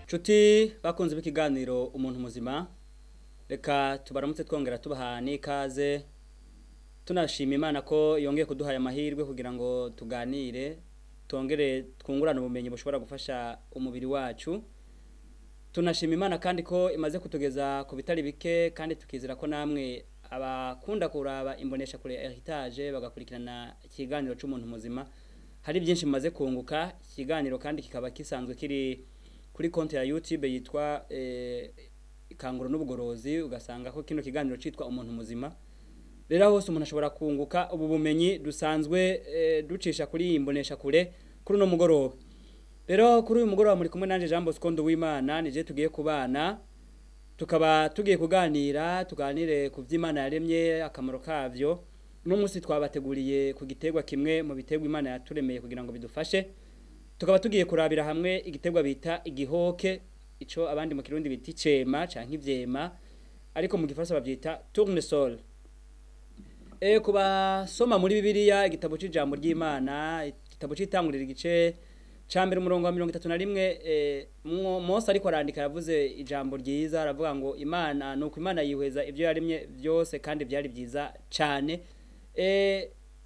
Nshuti bakunze b'ikiganiro Umuntu Muzima, reka tubaramutse twongera tubaha n'ikaze, tunashima Imana ko yongeye kuduha aya mahirwe kugira ngo tuganire, twongere twungurane ubumenyi bushobora gufasha umubiri wacu. Tunashima Imana kandi ko imaze kutugeza ku bitari bike, kandi tukizera ko namwe abakunda kuraba imbonesha kure Heritage bagakurikirana ikiganiro c'Umuntu Muzima hari byinshi mumaze kunguka. Ikiganiro kandi kikaba kisanzwe kiri kuri konti ya YouTube yitwa Ikanguro n'Ubugorozi, ugasanga ko kino kiganiro citwa Umuntu Muzima. Rero hose umuntu ashobora kunguka ubu bumenyi dusanzwe ducisha kuri iyi mbonesha kure kuri uno mugoroba. Rero kuri uyu mugoroba muri kumwe nanje Jean Bosco Nduwimana, nije tugiye kubana, tukaba tugiye kuganira, tuganire ku vy'Imana yaremye, akamaro kavyo. Uno munsi twabateguriye ku giterwa kimwe mu biterwa Imana yaturemeye kugira ngo bidufashe. Tukaba tugiye kurabira hamwe igiterwa bita igihoke, ico abandi mu Kirundi bita icema canke ivyema, ariko mu Gifaransa bavyita tournesol. Kubasoma muri Bibiliya, igitabo c'ijambo ry'Imana, igitabo c'Itanguriro igice ca mbere umurongo wa 31, Mose ariko arandika yavuze ijambo ryiza, aravuga ngo Imana nuko Imana yihweza ivyo yaremye byose kandi byari byiza cane.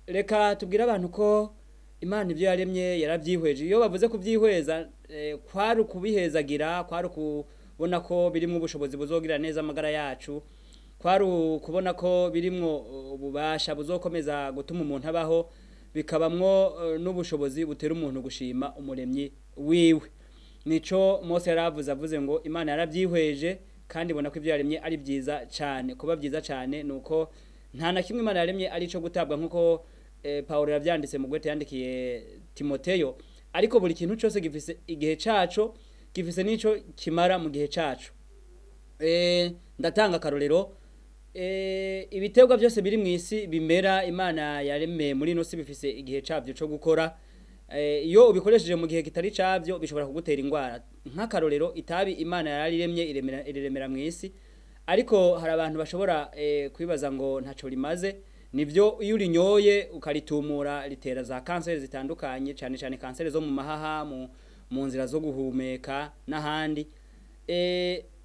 Reka tubwire abantu ko Imana ivyo yaremye yaravyihweje. Iyo bavuze kuvyihweza, kwari ukubihezagira, kwari ukubona ko birimwo ubushobozi buzogira neza amagara yacu, kwari ukubona ko birimwo ububasha buzokomeza gutuma umuntu abaho, bikabamwo n'ubushobozi butera umuntu gushima umuremyi wiwe. Nico Mose yaravuze, avuze ngo Imana yaravyihweje kandi ibona ko ivyo yaremye ari vyiza cane. Kuba vyiza cane nuko nta na kimwe Imana yaremye ari ico gutabwa, nkuko Paulo yavyanditse mu gwete yandikiye Timoteyo. Ariko buri kintu cose gifise igihe caco, gifise n'ico kimara mu gihe caco. Ndatanga akarorero. Ibiterwa byose biri mw'isi bimera Imana yaremeye muri ino si bifise igihe cavyo co gukora. Iyo ubikoresheje mu gihe kitari cavyo bishobora kugutera ingwara. Nk'akarorero, itabi Imana yariremye iremera mw'isi, ariko hari abantu bashobora kwibaza ngo ntaco rimaze. Nivyo, iyo urinyoye ukaritumura ritera za kanseri zitandukanye, cane cane kanseri zo mu mahaha, mu nzira zo guhumeka n'ahandi.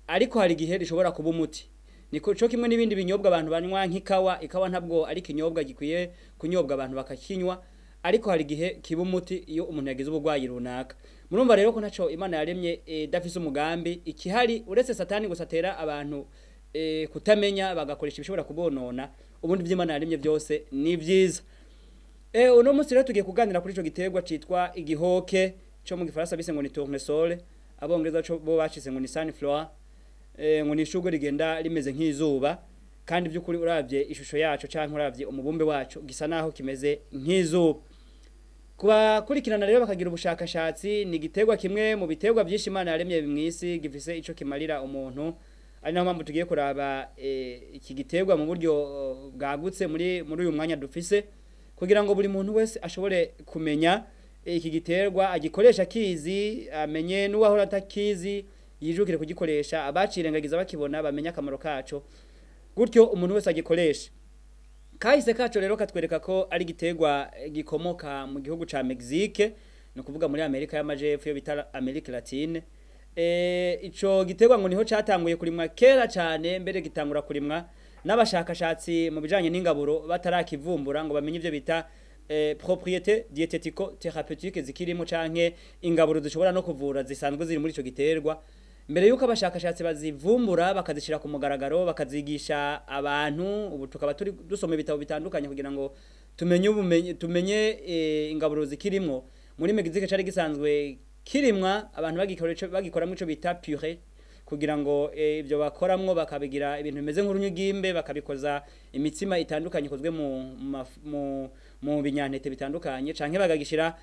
Ariko hari igihe rishobora kuba umuti. Niko co kimwe n'ibindi binyobwa abantu banywa nk'ikawa. Ikawa ntabwo ari ikinyobwa gikwiye kunyobwa abantu bakakinywa, ariko hari igihe kiba umuti iyo umuntu yagize uburwayi runaka. Murumva rero ko ntaco Imana yaremye idafise umugambi. Ikihari uretse Satani gusa atera abantu kutamenya bagakoresha ibishobora kubonona, ubundi ivy'Imana yaremye byose ni vyiza. Uno munsi rero tugiye kuganira kuri ico giterwa citwa igihoke, co mu Gifaransa bise ngo ni tournesol, Abongereza co bo bacise ngo ni sunflower. Ngo ni ishurwe rigenda rimeze nk'izuba, kandi by'ukuri uravye ishusho yaco canke uravye umubumbe waco gisa naho kimeze nk'izuba. Kubakurikirana rero bakagira ubushakashatsi, ni igiterwa kimwe mu biterwa byinshi Imana yaremye mw'isi gifise ico kimarira umuntu. Ari naho mpamvu tugiye kuraba iki giterwa mu buryo bwagutse muri uyu mwanya dufise, kugira ngo buri muntu wese ashobore kumenya iki giterwa, agikoresha akizi, amenye n'uwahora atakizi yijukire kugikoresha, abacirengagiza bakibona bamenye akamaro kaco, gutyo umuntu wese agikoresha. Kahise kaco rero katwereka ko ari igiterwa gikomoka mu gihugu ca Mexique, ni ukuvuga muri Amerika y'Amajepfo, iyo bita Amerika Latine. Ico giterwa ngo niho catanguye kurimwa kera cane, mbere gitangura kurimwa n'abashakashatsi mu bijanye n'ingaburo batarakivumbura ngo bamenye ivyo bita propriété diétético thérapeutique zikirimo, canke ingaburo zishobora no kuvura zisanzwe ziri muri ico giterwa. Mbere yuko abashakashatsi bazivumbura bakazishira ku mugaragaro bakazigisha abantu, ubu tukaba turi dusoma ibitabo bitandukanye kugira ngo tumenye ubumenyi, tumenye ingaburo zikirimo. Muri Mexique cari gisanzwe kirimwa, abantu bagikoramwo ico bita purée, kugira ngo ivyo bakoramwo bakabigira ibintu bimeze nk'urunyugimbe, bakabikoza imitsima itandukanye ikozwe mu binyantete bitandukanye, canke bagagishira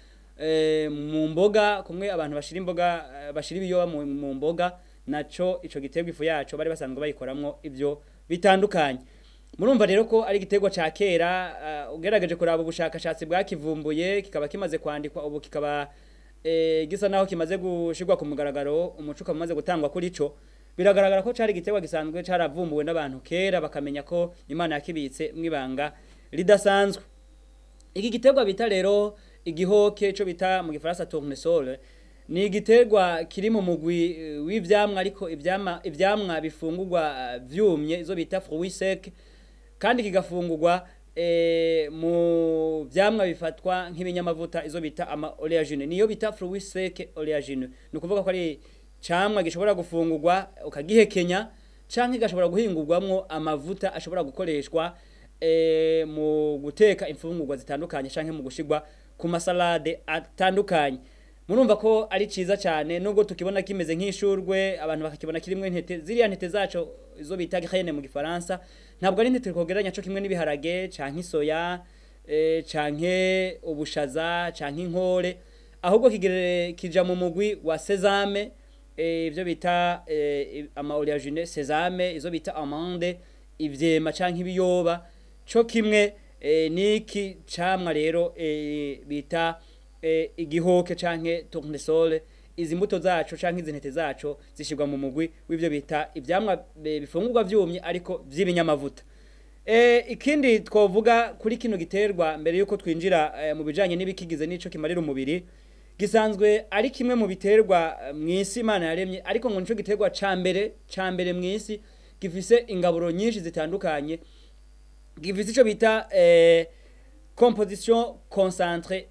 mu mboga, kumwe abantu bashira imboga, bashira ibiyoba mu mboga. Naco ico giterwa ifu yaco bari basanzwe bayikoramwo ivyo bitandukanye. Murumva rero ko ari igiterwa ca kera. Ugerageje kuraba ubushakashatsi bwakivumbuye, kikaba kimaze kwandikwa ubu, kikaba gisa naho kimaze gushirwa ku mugaragaro, umuco ukaba umaze gutangwa kuri ico, biragaragara ko cari igiterwa gisanzwe caravumbuwe n'abantu kera, bakamenya ko Imana yakibitse mwibanga ridasanzwe. Iki giterwa bita rero igihoke, cyo bita mu Gifaransa tournesol, Ni igiterwa kiri mu mugwi w'ivyamwa, ariko ivyamwa bifungurwa vyumye, izo bita fruits secs, kandi kigafungurwa mu vyamwa bifatwa nk'ibinyamavuta, izo bita ama oléagineux. Niyo bita fruits secs oléagineux. Ni ukuvuga ko ari camwa gishobora gufungurwa ukagihekenya, canke gashobora guhingurwamwo amavuta ashobora gukoreshwa mu guteka imfungurwa zitandukanye canke mu gushirwa ku masalade atandukanye. Murumva ko ari ciza cyane, nubwo tukibona kimeze nk'ishurwe, abantu bakakibona kirimwe intete. Ziriya ntete zaco, izo bita graine mu Gifaransa, ntabwo ari intete twogereranya co kimwe n'ibiharage canke isoya, canke ubushaza canke inkore, ahubwo kija mu mugwi wa sésame, ivyo bita ama oléagineux, sésame, izo bita amande, ivyema canke ibiyoba, co kimwe niki camwa rero bita igihoke canke tournesol. Izi mbuto zaco canke izi ntete zaco zishirwa mu mugwi w'ivyo bita ivyamwa bifungurwa vyumye ariko vy'ibinyamavuta. Ikindi twovuga kuri kino giterwa mbere yuko twinjira mu bijanye n'ibikigize n'ico kimarira umubiri, gisanzwe ari kimwe mu biterwa mw'isi Imana yaremye, ariko ngo nico giterwa ca mbere mw'isi gifise ingaburo nyinshi zitandukanye, gifise ico bita composition concentrée,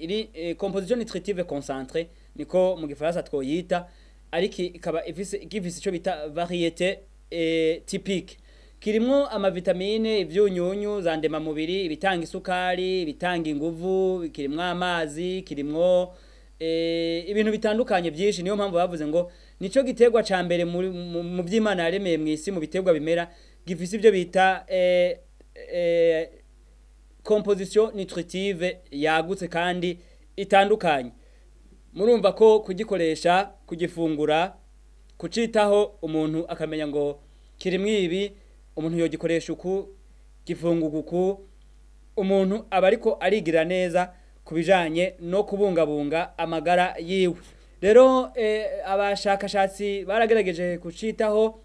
iri composition nutritive concentrée niko mu Gifaransa twoyita, ariko ikaba gifise ico bita variété typique. Kirimwo amavitamine, ivyunyunyu za ndemamubiri, ibitanga isukari, ibitanga inguvu, kirimwo amazi, kirimwo ibintu bitandukanye byinshi. Niyo mpamvu bavuze ngo nico giterwa ca mbere mu vy'Imana yaremeye mw'isi, mu biterwa bimera, gifise ivyo bita composition nutritive yagutse kandi itandukanye. Murumva ko kugikoresha, kugifungura, kucitaho, umuntu akamenya ngo kirimwo ibi, umuntu yogikoresha uku, gifungurwa uku, umuntu aba ariko arigira neza ku bijanye no kubungabunga amagara yiwe. Rero abashakashatsi baragerageje kucitaho.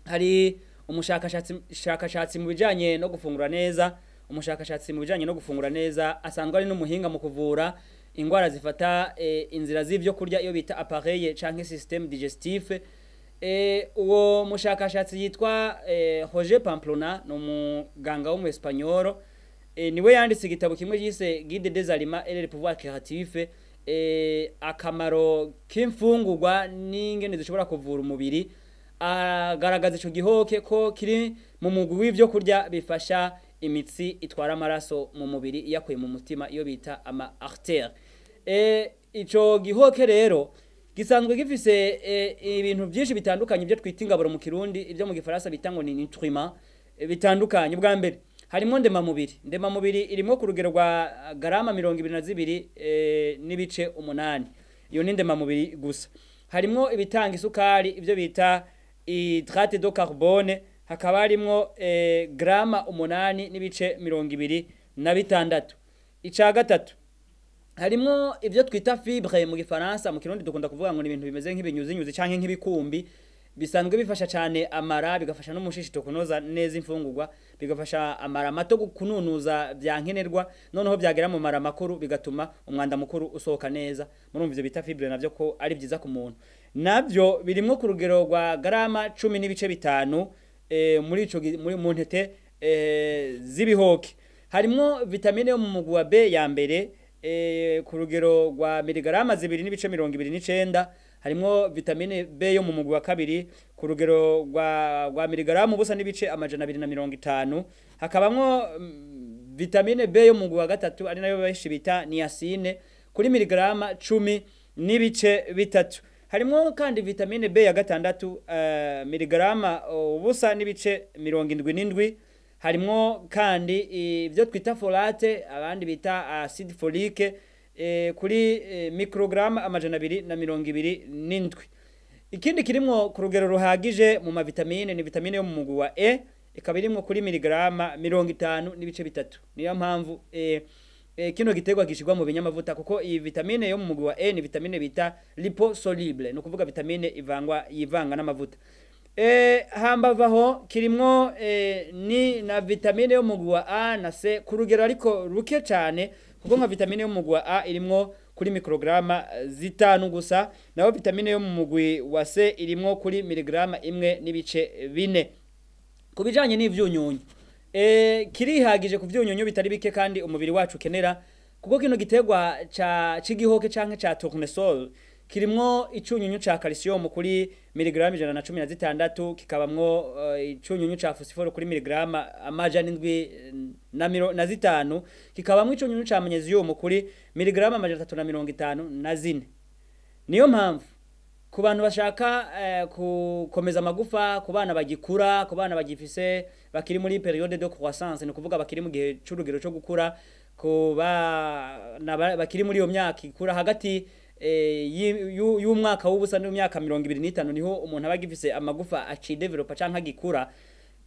Hari umushakashatsi mu bijanye no gufungura neza, umushakashatsi mu bijanye no gufungura neza asanzwe ari n'umuhinga mu kuvura ingwara zifata inzira z'ivyo kurya, iyo bita appareil canke système digestif. Uwo mushakashatsi yitwa Roger Pamplona, ni umuganga w'umu Espagnol, niwe yanditse igitabo kimwe yise Guide des aliments et le pouvoir curatif, akamaro k'imfungurwa n'ingene zishobora kuvura umubiri. Agaragaza ico gihoke ko kiri mu mugwi w'ivyo kurya bifasha imitsi itwara amaraso mu mubiri iyakuye mu mutima, iyo bita ama artère. Ico gihoke rero gisanzwe gifise ibintu byinshi bitandukanye, ibyo twita ingaburo mu Kirundi, ibyo mu Gifaransa bita ngo ni nutriments, bitandukanye. Ubwa mbere harimo ndemamubiri. Ndemamubiri irimo ku rugero rwa garama 22 n'ibice 8. Iyo ni ndemamubiri gusa. Harimo ibitanga isukari, ibyo bita hydrate de carbone, hakaba harimwo grama 8.26. Ica gatatu, harimwo ibyo twita fibre mu Gifaransa. Mu Kirundi dukunda kuvuga ngo ni ibintu bimeze nk'ibinyuzinyuzi canke nk'ibikumbi, bisanzwe bifasha cyane amara, bigafasha n'umushishito kunoza neza imfungurwa, bigafasha amara mato kununuza bya nkenerwa, noneho byagera mu mara makuru bigatuma umwanda mukuru usohoka neza. Murumva ivyo bita fibre navyo ko ari byiza ku muntu. Navyo birimwo ku rugero rwa garama 10.5 muri ico muri mu ntete z'ibihoke. Harimwo vitamine yo mu mugwi wa B ya mbere ku rugero rwa miligarama 2.29. Harimwo vitamine B yo mu mugwi wa kabiri ku rugero rwa miligaramu 0.250. Hakabamwo vitamine B yo mu mugwi wa gatatu, ari nayo benshi bita niacine, kuri miligarama 10.3. Harimwo kandi vitamine B ya gatandatu, miligarama 0.77. Harimwo kandi ibyo twita folate, abandi bita acide folique, kuri microgram 227. Ikindi kirimwo ku rugero ruhagije mu mavitamine ni vitamine yo mu mugwi wa E, ikaba irimwo kuri miligarama 50.3. Niyo mpamvu kino giterwa gishirwa mu binyamavuta, kuko iyi vitamine yo mu mugwi wa E ni vitamine bita liposoluble, ni ukuvuga vitamine ivangwa, yivanga n'amavuta. Hambavu aho kirimwo ni na vitamine yo mu mugwi wa A na C ku rugero ariko ruke cyane, kuko nka vitamine yo mu mugwi wa A irimwo kuri mikrograma 5 gusa, naho vitamine yo mu mugwi wa C irimwo kuri miligrama 1.4. Ku bijanye n'ivyunyunyu, kirihagije ku vyunyunyu bitari bike kandi umubiri wacu ukenera, kuko kino giterwa ca c'igihoke canke ca tournesol kirimwo icunyunyu ca calcium kuri miligrama 116, kikabamwo icunyunyu ca phosphore kuri miligrama 705, kikabamwo icunyunyu ca magnesium kuri miligrama 354. Niyo mpamvu ku bantu bashaka gukomeza amagufa, ku bana bagikura, ku bana bagifise bakiri muri période de croissance, ni kuvuga bakiri mu gihe c'urugero cyo gukura, ku bana bakiri muri iyo myaka ikura hagati y'umwaka w'ubusa n'imyaka 25, niho umuntu aba agifise amagufa acidevelopa canke agikura.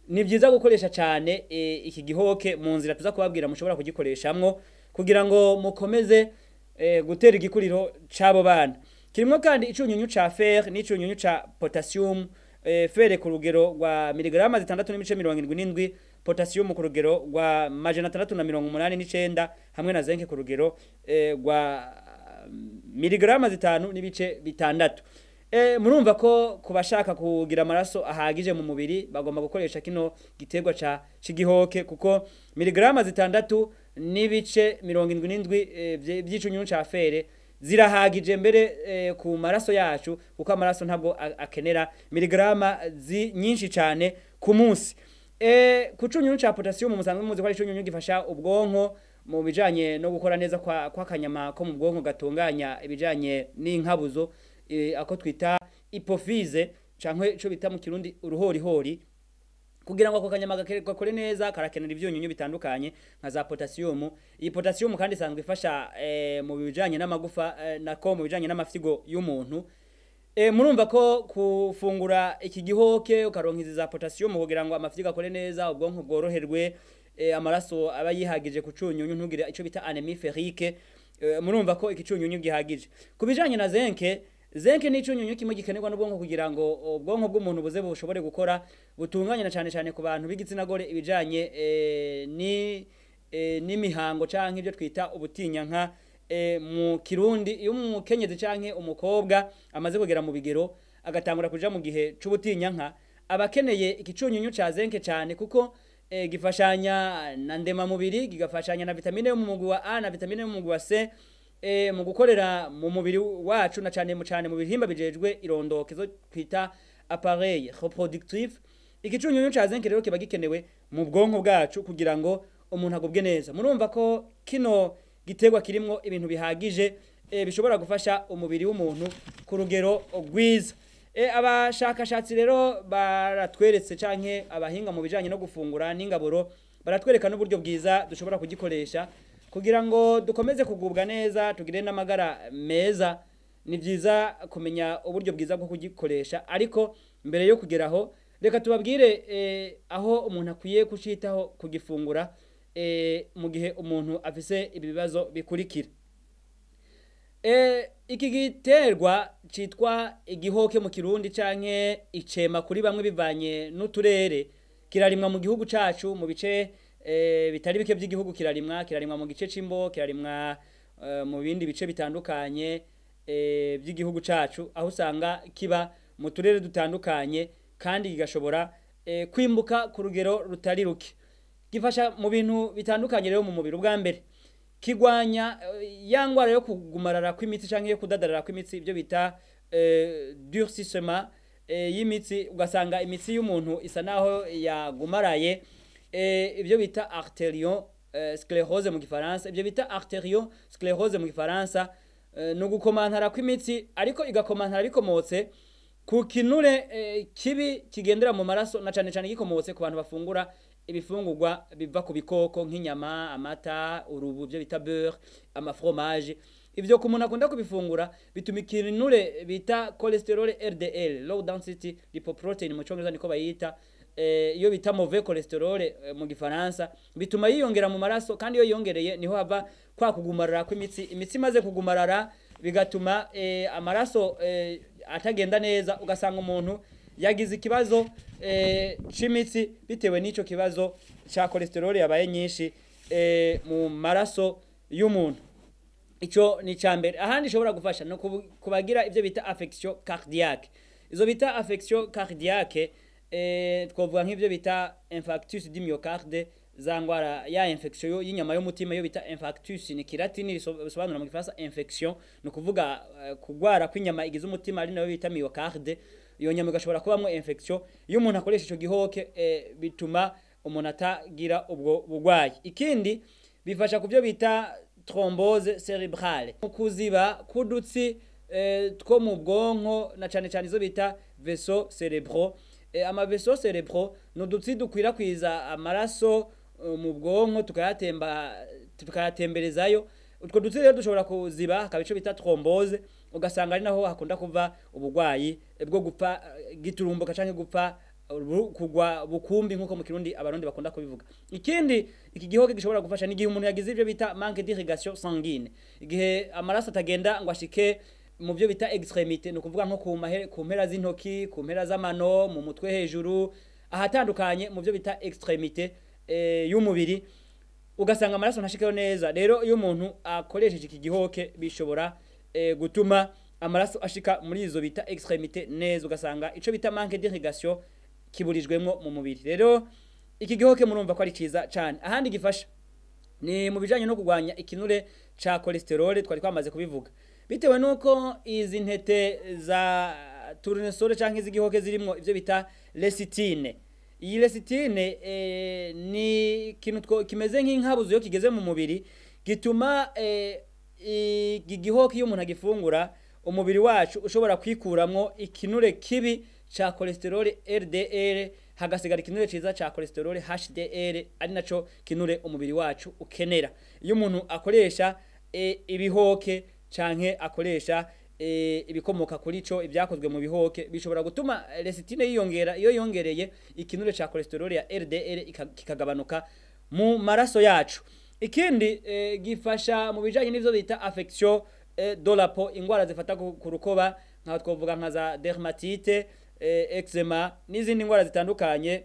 Ni byiza gukoresha cyane iki gihoke mu nzira tuza kubabwira mushobora kugikoreshamwo kugira ngo mukomeze gutera igikuriro c'abo bana. Kirimwo kandi icunyunyu ca fer n'icunyunyu ca potassium, fer ku rugero rwa miligrama 6.77, potassium ku rugero rwa 689, hamwe na zinc ku rugero rwa miligrama 5.6. Murumva ko kubashaka kugira amaraso ahagije mu mubiri bagomba gukoresha kino giterwa ca c'igihoke, kuko miligrama 6.77 by'icunyunyu ca fere zirahagije mbere ku maraso yacu, kuko amaraso ntabwo akenera miligrama nyinshi cyane ku munsi. Ku cunyunyu ca potassium musanzwe muzi ko ari icunyunyu gifasha ubwonko mu bijanye no gukora neza kwa kanyama ko mu bwonko gatunganya ibijanye n'inkabuzo, ako twita hypophyse canke ico bita mu Kirundi uruhorihori. Kugira ngo ako kanyama gakore neza karakenera ivyunyunyu bitandukanye nka za potassium. Iyi potassium kandi isanzwe ifasha mu bijanye n'amagufa, nako mu bijanye n'amafyigo y'umuntu. Murumva ko kufungura iki gihoke ukaronka izi za potassium kugira ngo amafyigo akore neza, ubwonko bworoherwe, amaraso aba yihagije ku cunyunyu, ntugire ico bita anémie ferrique. Murumva ko iki cunyunyu gihagije. Ku bijanye na zinc, zinc ni icunyunyu kimwe gikenerwa n'ubwonko kugira ngo ubwonko bw'umuntu buze bushobore gukora butunganye, na cyane cyane ku bantu b'igitsina gore ibijanye n'imihango canke ibyo twita ubutinyanka mu Kirundi. Iyo umukenyezi canke umukobwa amaze kugera mu bigero agatangura kuja mu gihe c'ubutinyanka, abakeneye igicunyunyu ca zinc cyane, kuko gifashanya na ndema mubiri, gigafashanya na vitamine yo mu mugwi wa A na vitamine yo mu mugwi wa C mu gukorera mu mubiri wacu, na cyane mu cyane mu bihimba bijejwe irondoke zo twita appareil reproductif. Igicunyunyu ca zinc rero kiba gikenewe mu bwonko bwacu kugira ngo umuntu agubwe neza. Murumva ko kino giterwa kirimwo ibintu bihagije bishobora gufasha umubiri w'umuntu ku rugero rwiza. Abashakashatsi rero baratweretse, canke abahinga mu bijanye no gufungura n'ingaburo baratwereka n'uburyo bwiza dushobora kugikoresha kugira ngo dukomeze kugubwa neza, tugire n'amagara meza. Ni byiza kumenya uburyo bwiza bwo kugikoresha, ariko mbere yo kugeraho reka tubabwire aho umuntu akwiye kucitaho kugifungura mu gihe umuntu afise ibi bibazo bikurikira. Iki giterwa citwa igihoke mu Kirundi canke icema kuri bamwe bivanye n'uturere, kirarimwa mu gihugu cacu mu bice bitari bike by'igihugu. Kirarimwa mu gice c'Imbo, kirarimwa mu bindi bice bitandukanye by'igihugu cacu, aho usanga kiba mu turere dutandukanye kandi kigashobora kwimbuka ku rugero rutari ruke. Gifasha mu bintu bitandukanye rero mu mubiri. Ubwa mbere, kigwanya ya ngwara yo kugumarara kw'imitsi canke yo kudadarara kw'imitsi, ibyo bita durcissement y'imitsi, ugasanga imitsi y'umuntu isa naho yagumaraye, ibyo bita artériosclérose mu Gifaransa. Ibyo bita artériosclérose mu Gifaransa ni ugukomantara kw'imitsi, ariko igakomantara bikomotse ku kinure kibi kigendera mu maraso, na cane cane gikomotse ku bantu bafungura ibifungurwa biva ku bikoko nk'inyama, amata, urubu, ibyo bita beurre, amafromage. Ivyo ku muntu akunda kubifungura bituma ikinure bita cholesterol LDL, low density lipoprotein mu Congereza niko bayita, iyo bita mauvais cholesterol mu Gifaransa, bituma yiyongera mu maraso, kandi iyo yiyongereye niho hava kwa kugumarara kw'imitsi. Imitsi imaze kugumarara bigatuma amaraso atagenda neza, ugasanga umuntu yagize ikibazo c'imitsi bitewe n'ico kibazo ca cholesterol yabaye nyinshi mu maraso y'umuntu. Ico ni cambere. Ahandi ishobora gufasha no kubagira ivyo bita affection cardiaque. Izo bita affection cardiaque, twovuga nk'ivyo bita infarctus du myocarde, za ngwara ya infection y'inyama y'umutima. Yo bita infarctus ni kilatini, bisobanura mu gifaransa infection, ni ukuvuga kugwara kw'inyama igize umutima, ari nayo bita myocarde. Iyo nyama igashobora kubamwo infection. Iyo umuntu akoresha ico gihoke, bituma umuntu atagira ubwo bugwayi. Ikindi, bifasha ku byo bita thrombose cérébrale, mu kuziba k'udutsi two mu bwonko, na cane cane izo bita vaisseaux cérébraux. Ama vaisseaux cérébraux ni udutsi dukwirakwiza amaraso mu bwonko, tukayatemba, tukayatemberezayo. Utwo dutsi rero dushobora kuziba, hakaba ico bita thrombose, ugasanga ari naho hakunda kuva ubugwayi bwo gupfa giturumbuka canke gupfa kugwa bukumbi, nkuko mu Kirundi Abarundi bakunda kubivuga. Ikindi iki gihoke gishobora gufasha ni igihe umuntu yagize ivyo bita manque d'irrigation sanguine, igihe amaraso atagenda ngo ashike mu byo bita extrémité, ni ukuvuga nko ku mpera z'intoki, ku mpera z'amano, mu mutwe hejuru, ahatandukanye mu byo bita extrémité y'umubiri, ugasanga amaraso ntashikeyo neza. Rero iyo umuntu akoresheje iki gihoke, bishobora gutuma amaraso ashika muri izo bita extrémité neza, ugasanga ico bita manque d'irrigation kiburijwemwo mu mubiri. Rero iki gihoke murumva ko ari ciza cane. Ahandi gifasha ni mu bijanye no kurwanya ikinure ca cholesterol, twari twamaze kubivuga. Bitewe nuko izi ntete za tournesol canke iz'igihoke zirimwo ivyo bita lécithine. Iyi lécithine ni ikintu kimeze nk'inkabuzo. Iyo kigeze mu mubiri, gituma iki gihoke, iyo umuntu agifungura, umubiri wacu ushobora kwikuramwo ikinure kibi ca cholesterol LDL, hagasigara ikinure ciza ca cholesterol HDL, ari naco kinure umubiri wacu ukenera. Iyo umuntu akoresha ibihoke canke akoresha ibikomoka kuri ico, ibyakozwe mu bihoke, bishobora gutuma lécithine yiyongera. Iyo yongereye, ikinure ca cholesterol ya LDL kikagabanuka mu maraso yacu. Ikindi, gifasha mu bijanye n'ivyo bita affection de la peau, ingwara zifata ku rukoba, nka twovuga nka za dermatite, eczéma n'izindi ngwara zitandukanye,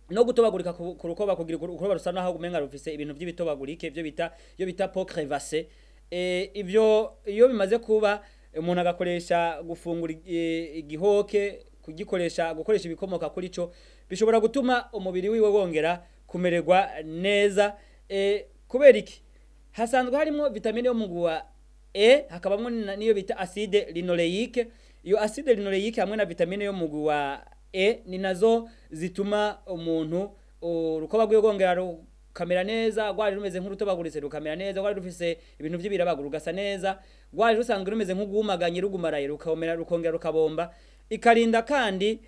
no gutobagurika ku rukoba, kugira urukoba rusa naho umenga rufise ibintu by'ibitobagurike, ibyo bita, iyo bita peau crevassée. Ibyo iyo bimaze kuba, umuntu agakoresha gufungura igihoke, kugikoresha, gukoresha ibikomoka kuri cyo, bishobora gutuma umubiri wiwe wongera kumererwa neza. Kubera iki? Hasanzwe harimo vitamine yo mu wa E, hakabamwo niyo bita acide linoléique. Iyo acide linoléique hamwe na vitamine yo mu wa E ni nazo zituma umuntu urukoba rwiwe rwongera rukamera neza. Rwari rumeze nk'urutobaguritse, rukamera neza. Rwari rufise ibintu by'ibirabaguru, rugasa neza. Rwari rusanzwe rumeze nk'ugwumaganye, rugumaraye, rukomera, rukongera rukabomba. Ikarinda kandi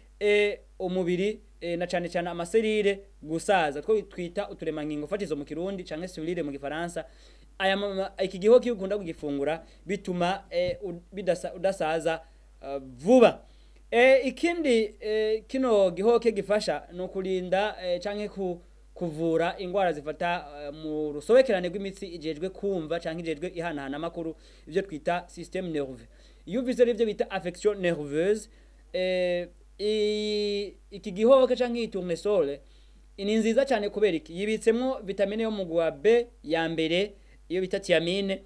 umubiri, na cane cane ama cellules gusaza, two twita uturemangingo fatizo mu Kirundi canke cellule mu Gifaransa. Aya iki gihoke iyo ukunda kugifungura, bituma udasaza vuba. Ikindi kino gihoke gifasha ni ukurinda canke kuvura ingwara zifata mu rusobekerane rw'imitsi ijejwe kumva canke ijejwe ihanahana amakuru, ivyo twita système nerveux. Iyo uvise rero ivyo bita affection nerveuse, iki gihoke canke iyi tournesol ni nziza cyane. Kubera iki? Yibitsemwo vitamine yo mu gwa B ya mbere, iyo bita thiamine.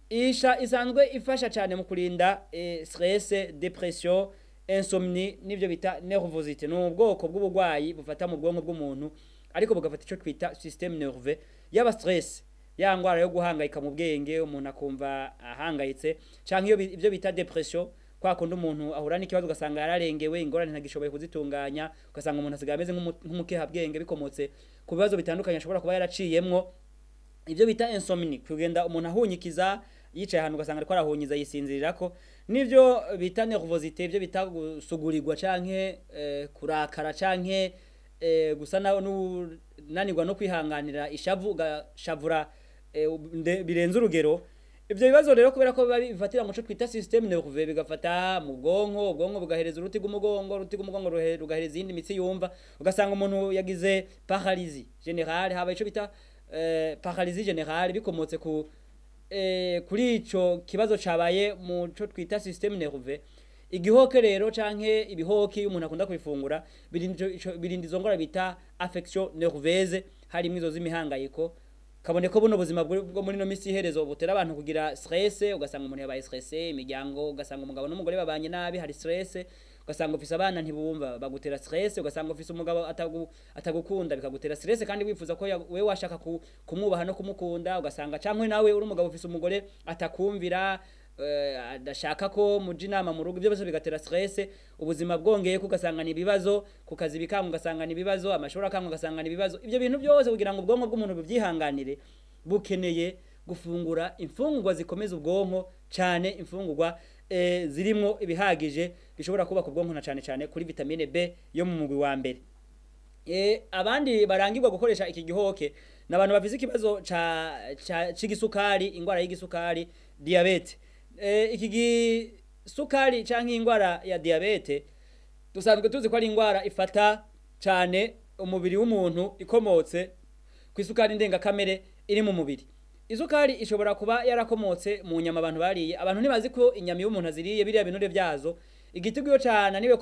Isha isanzwe ifasha cyane mu kurinda stress, dépression, insomnie n'ibyo bita nervosité. Ni ubwoko bw'uburwayi bufata mu bwonko bw'umuntu, ariko bugafata icyo twita système nerveux. Yaba stress, ya ngwara yo guhangayika mu bwenge, umuntu akumva ahangayitse, canke iyo ibyo bita dépression, kwa kundi umuntu ahura n'ikibazo ugasanga yararengewe, ingorane ntagishoboye kuzitunganya, ugasanga umuntu asigaye ameze nk'umukehabwenge, bikomotse ku bibazo bitandukanye ashobora kuba yaraciyemwo. Ibyo bita insomnie, kugenda umuntu ahunyikiza, yicaye ahantu ugasanga ariko arahunyiza, yisinzirirako, n'ibyo bita nervosité, ibyo bita gusugurirwa canke kurakara canke gusa nanirwa no kwihanganira ishavu, ugashavura birenze urugero. Ibyo bibazo rero, kubera ko biba bifatira mu cyo twita système nerveux, bigafata mu bwonko, ubwonko bugahereza uruti rw'umugongo, uruti rw'umugongo rugahereza iyindi mitsi yumva, ugasanga umuntu yagize paralysie générale. Haba ico bita paralysie générale bikomotse kuri ico kibazo cabaye mu cyo twita système nerveux. Igihoke rero canke ibihoke, iyo umuntu akunda kubifungura, birinda izo ngwara bita affection nerveuse, harimo izo z'imihangayiko. Kabone ko buno buzima bwo muri no misi iherezo butera abantu kugira stress, ugasanga umuntu yabaye stress, imiryango ugasanga umugabo n'umugore babanye nabi, hari stress, ugasanga ufise abana ntibumva bagutera stress, ugasanga ufise umugabo atagukunda bikagutera stress, kandi wifuza ko wewe washaka kumwubaha no kumukunda, ugasanga cankwe nawe uri umugabo ufise umugore atakumvira, adashaka ko muja inama mu rugo, ibyo byose bigatera stress. Ubuzima bwongeye ko ugasanga ni ibibazo ku kazi, bikanga ugasanga ni ibibazo, amashuri akanga ugasanga ni ibibazo. Ibyo bintu byose kugira ngo ubwonko bw'umuntu bubyihanganire, bukeneye gufungura imfungurwa zikomeza ubwonko cyane, imfungurwa zirimwo ibihagije bishobora kubaka ubwonko, na cyane cyane kuri vitamine B yo mu mugwi wa mbere. Abandi barangirwa gukoresha iki gihoke ni abantu bafise ikibazo ca c'igisukari, ingwara y'igisukari, diabete. Iki gisukari canke ingwara ya diabete dusanzwe tuzi ko ari ingwara ifata cane umubiri w'umuntu, ikomotse ku isukari ndengakamere iri mu mubiri. Isukari ishobora kuba yarakomotse mu nyama abantu bariye. Abantu ntibazi ko inyama iyo umuntu aziriye, biriya binure byazo, igitigu iyo cananiwe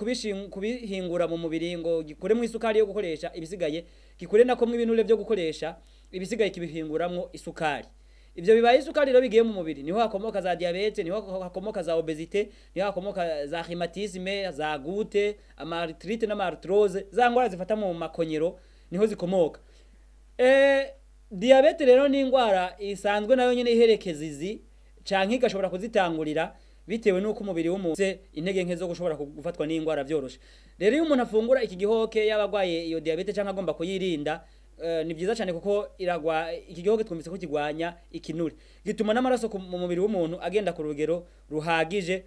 kubihingura mu mubiri ngo gikuremwo isukari yo gukoresha, ibisigaye gikure nakomwo ibinure byo gukoresha, ibisigaye kibihinguramwo isukari. Ibyo bibaye isukari rero bigiye mu mubiri, niho hakomoka za diabete, niho hakomoka za obésité, niho hakomoka za rhumatisme, za goutte, ama arthrite n'ama arthrose, za ngwara zifata mu makonyero, niho zikomoka. Diabete rero ni ingwara isanzwe nayo nyene iherekeza izi canke igashobora kuzitangurira, bitewe n'uko umubiri w'umuntu intege nke zo gushobora gufatwa n'ingwara vyoroshe. Rero iyo umuntu afungura iki gihoke, yaba agwaye iyo diabete canke agomba kuyirinda, ni byiza cyane, kuko iragwa iki gihoke twumvise ko kigwanya ikinure, gituma n'amaraso mu mubiri w'umuntu agenda ku rugero ruhagije,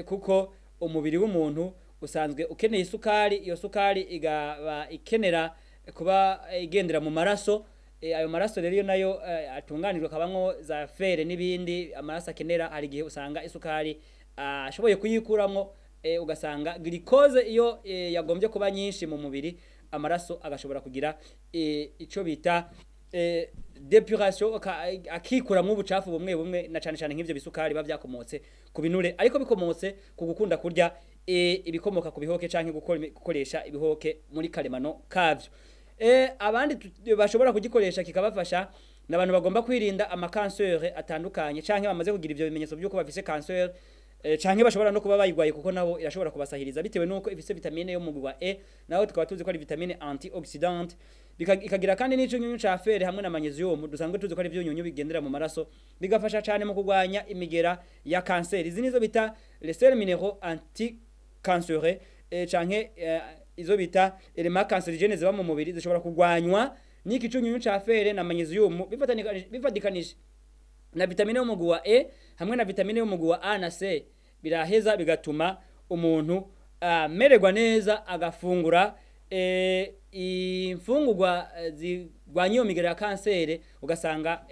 kuko umubiri w'umuntu usanzwe ukeneye isukari, iyo sukari igaba ikenera kuba igendera mu maraso. Ayo maraso rero iyo nayo atunganijwe akabamwo za fer n'ibindi amaraso akenera, hari igihe usanga isukari ashoboye kuyikuramwo, ugasanga glucose iyo yagombye kuba nyinshi mu mubiri, amaraso agashobora kugira ico bita dépuration, akikuramwo ubucafu bumwe bumwe, na cane cane nk'ivyo bisukari biba vyakomotse ku binure, ariko bikomotse ku gukunda kurya ibikomoka ku bihoke canke gukoresha ibihoke muri karemano kavyo. Abandi bashobora kugikoresha kikabafasha ni abantu bagomba kwirinda amakanseri atandukanye, canke bamaze kugira ivyo bimenyetso by'uko bafise kanseri, canke bashobora no kuba bayigwaye, kuko nabo irashobora kubasahiriza, bitewe nuko ifise vitamine yo mu mugwi wa E, naho tukaba tuzi ko ari vitamine antioxydante. Ikagira kandi n'icunyunyu ca fer hamwe na magnesium, dusanzwe tuzi ko ari ivyunyunyu bigendera mu maraso, bigafasha cane mu kurwanya imigera ya kanseri. Izi nizo bita les sels minéraux anticancéreux, canke izo bita éléments cancérigènes ziba mu mubiri zishobora kurwanywa n'iki cunyunyu ca fer na magnesium, bifatikanije na vitamine yo mu mugwi wa E hamwe na vitamine yo mu mugwi wa A na C. Biraheza bigatuma umuntu amererwa neza, agafungura imfungurwa zirwanya iyo migera ya kanseri, ugasanga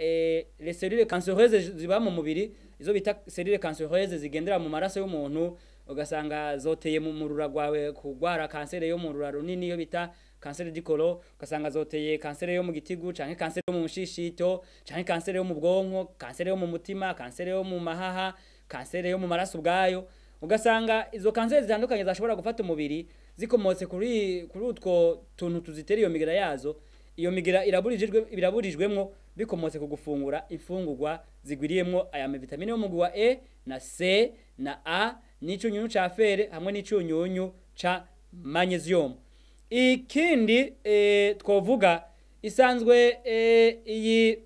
les cellules cancéreuses ziba mu mubiri, izo bita cellules cancéreuses zigendera mu maraso y'umuntu, ugasanga zoteye mu murura gwawe kugwara kanseri yo mu rura runini, iyo bita cancer du côlon, ugasanga zoteye kanseri yo mu gitigu, canke kanseri yo mu mushishito, canke kanseri yo mu bwonko, kanseri yo mu mutima, kanseri yo mu mahaha, kanseri yo mu maraso ubwayo. Ugasanga izo kanseri zitandukanye zashobora gufata umubiri zikomotse kuri utwo tuntu tuzitera iyo migera yazo, iyo migera iraburijwemwo, bikomotse ku gufungura imfungurwa zigwiriyemwo aya vitamine yo mu mugwi wa E na C na A n'icunyunyu ca fer hamwe n'icunyunyu ca magnesium. Ikindi twovuga, isanzwe iyi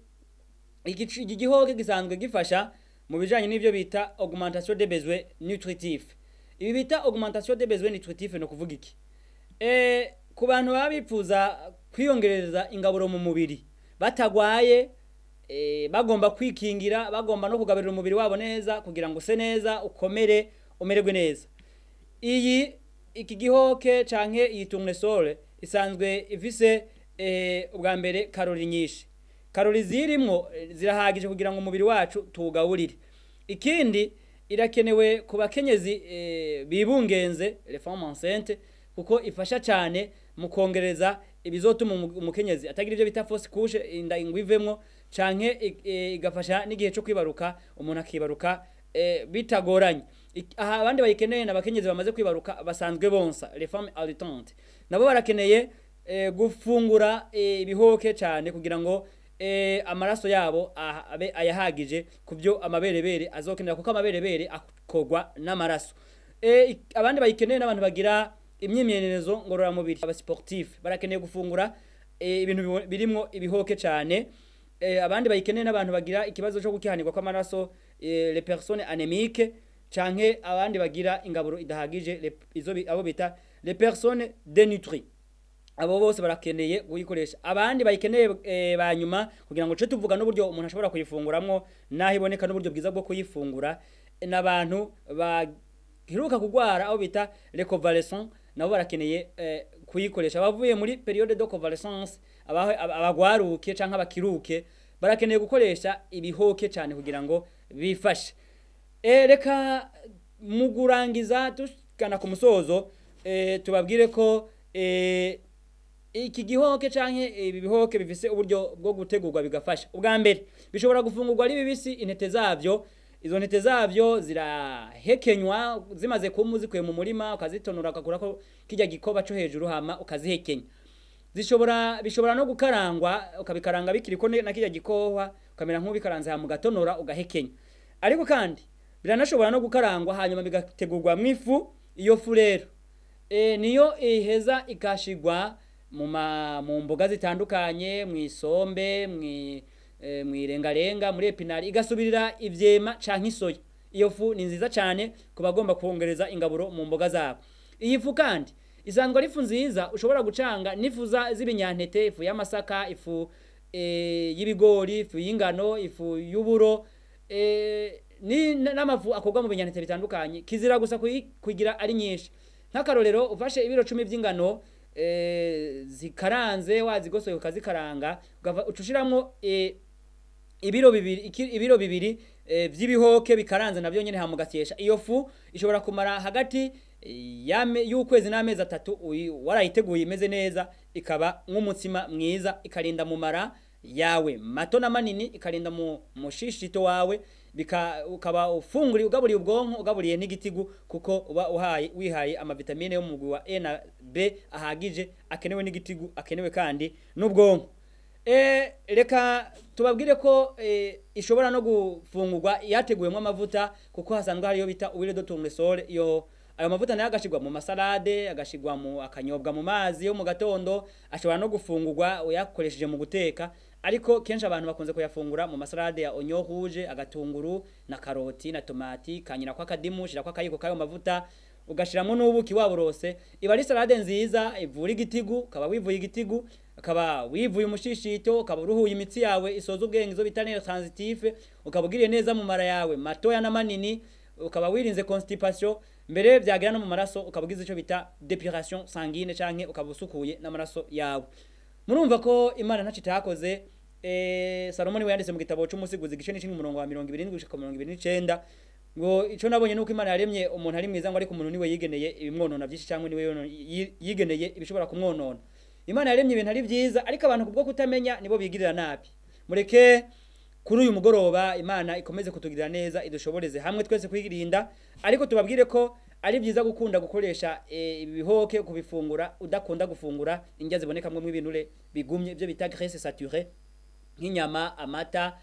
iki gihoke gisanzwe gifasha mu bijanye n'ivyo bita augmentation des besoins nutritifs. Ibi bita augmentation des besoins nutritifs no kuvuga iki? Ku bantu baba bipfuza kwiyongereza ingaburo mu mubiri batagwaye, bagomba kwikingira, bagomba no kugaburira umubiri wabo neza kugira ngo use neza, ukomere, umererwe neza, iyi iki gihoke canke iyi tournesol isanzwe ifise ubwa mbere calories nyinshi. Calories zirimwo zirahagije kugira ngo umubiri wacu tuwugaburire. Ikindi, irakenewe ku bakenyezi bibungenze, les femmes enceintes, kuko ifasha cyane mu kongereza ibizotuma umukenyezi atagira ivyo bita fausse couche, inda ingwivemwo, canke igafasha n'igihe cyo kwibaruka, umuntu akibaruka bitagoranye. Aha abandi bayikeneye ni abakenyezi bamaze kwibaruka basanzwe bonsa, les femmes allaitantes, nabo barakeneye gufungura ibihoke cyane kugira ngo amaraso yabo abe ayahagije kubyo amaberebere azokenera, kuko amaberebere akogwa n'amaraso. Abandi bayikeneye n'abantu bagira imyimenyerezo ngororamubiri, aba sportif barakeneye gufungura ibintu birimwo ibihoke cyane. Abandi bayikeneye n'abantu bagira ikibazo cyo gukihanirwa kw'amaraso, les personnes anémiques, canke abandi bagira ingaburo idahagije, izo abo bita les personnes dénutries. Abo bose barakeneye kuyikoresha. Abandi bayikeneye banyuma, kugira ngo ce tuvuga n'uburyo umuntu ashobora kuyifunguramwo naho iboneka n'uburyo bwiza bwo kuyifungura, n'abantu baheruka kugwara abo bita les convalescents, nabo barakeneye kuyikoresha. Abavuye muri période de convalescence, abagwaruke canke abakiruke, barakeneye gukoresha ibihoke cyane kugira ngo bifashe. Reka mu kurangiza tugana ku musozo, tubabwire ko iki gihoke canke ibi bihoke bifise uburyo bwo gutegurwa bigafasha. Ubwa mbere bishobora gufungurwa ari bibisi, intete zavyo, izo ntete zavyo zirahekenywa zimaze kuma zikuye mu murima, ukazitonora ukakurako kijya gikoba cyo hejuru hama ukazihekenya. Bishobora no gukarangwa, ukabikaranga bikiriko na kijya gikohwa, ukamera nk'ubikaranze hama ugatonora ugahekenya. Ariko kandi biranashobora no gukarangwa hanyuma bigategurwa mu ifu. Iyo fu rero niyo iheza ikashigwa mu mboga zitandukanye, mu isombe, mwirengarenga, muri epinari, igasubirira ivyema canke isoya. Iyo fu ni nziza cyane ku bagomba kongereza ingaburo mu mboga zabo. Iyi fu kandi isanzwe ari ifu nziza ushobora gucanga n'ifu z'ibinyantete, ifu y'amasaka, ifu y'ibigori, ifu y'ingano, ifu y'uburo, n'amafu akorwa mu binyantete bitandukanye. Kizira gusa kugira ari nyinshi. Nk'akarorero, ufashe ibiro 10 by'ingano zikaranze, wazigosoye ukazikaranga, ucushiramwo ibiro 2 by'ibihoke bikaranze nabyo nyene hama ugasyesha. Iyo fu ishobora kumara hagati y'ukwezi n'amezi 3 warayiteguye imeze neza, ikaba nk'umutsima mwiza, ikarinda mu mara yawe mato na manini, ikarinda mu mushishito wawe, ukaba ufunguriye ugaburiye ubwonko, ugaburiye n'igitigu, kuko uba wihaye amavitamine yo mu mugwi wa E na B ahagije akenewe n'igitigu, akenewe kandi n'ubwonko. Reka tubabwire ko ishobora no gufungurwa yateguwemo amavuta, kuko hasanzwe hariyo bita huile de tournesol. Iyo ayo mavuta nayo agashigwa mu masalade, agashigwa mu akanyobwa mu mazi yo mu gatondo, ashobora no gufungurwa uyakoresheje mu guteka, ariko kenshi abantu bakunze kuyafungura mu masalade ya oignon rouge, agatunguru na karoti na tomati, kanyira kwa kadimu, shira kwa kayiko kayo mavuta, ugashiramo n'ubuki waburose. Iba ari salade nziza ivura igitigu, ukaba wivuye igitigu, ukaba wivuye umushishito, ukaba uruhuye imitsi yawe isoza ubwenge, izo bita nerf sensitif, ukaba ugiriye neza mu mara yawe matoya na manini, ukaba wirinze constipation, mbere byagira no mu maraso ukaba ugize ico bita depuration sanguine, canke ukaba usukuye n'amaraso yawe. Murumva ko Imana ntaco itakoze. Salomoni we yanditse mu gitabo c'Umusiguzi igice n'icumi umurongo wa 27 gushika 29 ngo ico nabonye nuko Imana yaremye umuntu ari mwiza, ngo ariko umuntu niwe yigeneye ibimwonona byinshi, cyangwa niwe yigeneye ibishobora kumwonona. Imana yaremye ibintu ari byiza, ariko abantu kubwo kutamenya nibo bigirira nabi. Mureke kuri uyu mugoroba Imana ikomeze kutugirira neza, idushoboreze hamwe twese kwirinda, ariko tubabwire ko ari byiza gukunda gukoresha ibihoke kubifungura udakunda gufungura indya zibonekamwe ibinure bigumye, ibyo bita graisse saturée, nk'inyama, amata,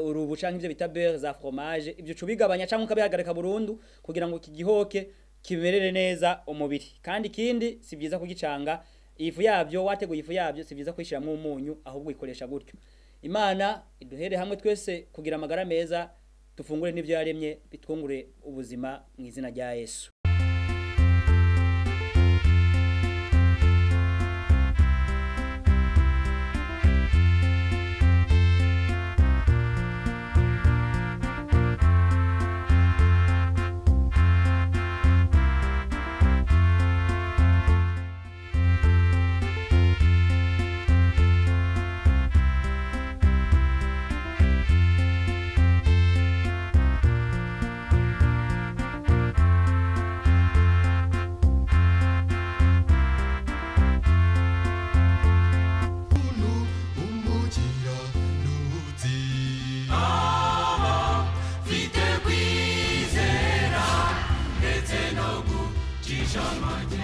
urubu canke ibyo bita beurre za fromage. Ibyo cubigabanya canke ukabihagarika burundu kugira ngo kigihoke kimerere neza umubiri. Kandi ikindi, si byiza kugicanga ifu yabyo, wateguye ifu yabyo si byiza kuyishiramwo umunyu, ahubwo uyikoresha gutyo. Imana iduhere hamwe twese kugira amagara meza, tufungure n'ivyo yaremye bitwungure ubuzima mu izina rya Yesu. Shama.